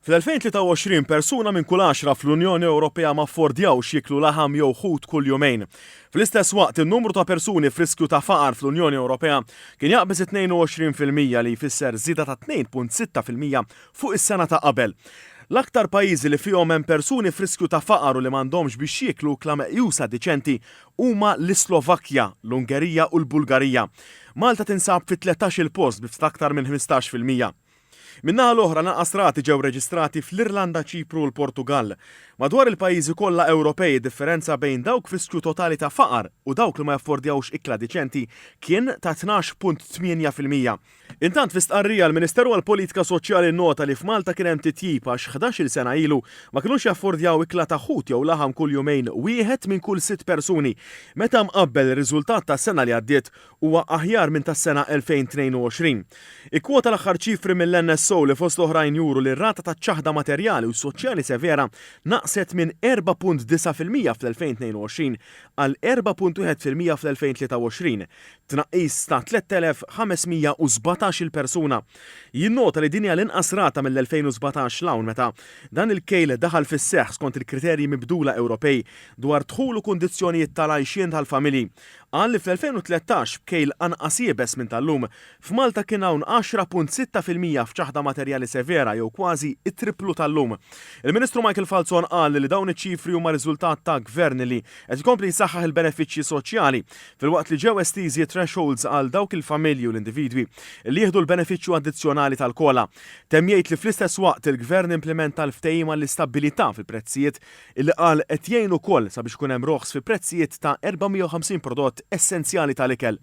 Fl-2023 persuna minn kull għaxra fl-Unjoni Ewropea ma affordjawx jieklu laħam jew ħut kull jumejn. Fl-istess waqt in-numru ta' persuni f'riskju ta' faqar fl-Unjoni Ewropea kien jaqbeż it-22% li jfisser żieda ta' 2.6% fuq is-sena ta' qabel. L-aktar pajjiżi li fihom hemm persuni f'riskju ta' faqar u li m'għandhomx biex jieklu ikla meqjusa diċenti huma l-Islovakkja, l-Ungerija u l-Bulgarija. Malta tinsab fit-13-il post bi ftit aktar minn 15%. Min-naħa l-oħra, l-anqas rati ġew reġistrati fl-Irlanda, Ċipru u l-Portugall. Madwar il-pajjiżi kollha Ewropej id-differenza bejn dawk f'riskju totali ta' faqar u dawk li ma jaffordjawx ikla diċenti kien ta' 12.8%. Intant fi stqarrija l-Ministeru għall-Politika Soċjali nnota li f'Malta kien hemm titjib għax 11-il sena ilu ma kinux jaffordjaw ikla ta' ħut jew laħam kull jumejn wieħed minn kull sitt persuni meta mqabbel ir-riżultat tas-sena li għaddiet huwa aħjar minn tas-sena 2022. Ikkwota l-aħħar ċifri mill-NSO li fost l-oħrajn juru li r-rata taċ-ċaħda materjali u soċjali severa naqset minn 4.9% fl-2022 għal 4.1% fl-2023, tnaqqis ta' 3,517-il persuna. Jinnota li din hija l-inqas rata mill-2017 'l hawn meta dan il-kejl daħal fis-seħħ skont il-kriterji mibdula Ewropej dwar dħul u kundizzjonijiet tal-għajxien tal-familji. Qal li fl-2013, b'kejl anqas iebes minn tal-lum, f'Malta kien hawn 10.6% f'ċaħda materjali severa jew kważi t-tripplu tal-lum. Il-Ministru Michael Falzon qal li dawn iċ-ċifri huma riżultat ta' Gvern li qed ikompli jsaħħaħ il-benefiċċji soċjali, filwaqt li ġew estiżi t-thresholds għal dawk il-familji u l-individwi li jieħdu l-benefiċċju addizzjonali tal-COLA. Temm jgħid li fl-istess waqt il-Gvern implimenta l-ftehim għall-istabbilità fil-prezzijiet Illi qal qed jgħin ukoll sabiex ikun hemm roħs fi prezzijiet ta' 450 prodott essenzjali tal-ikel.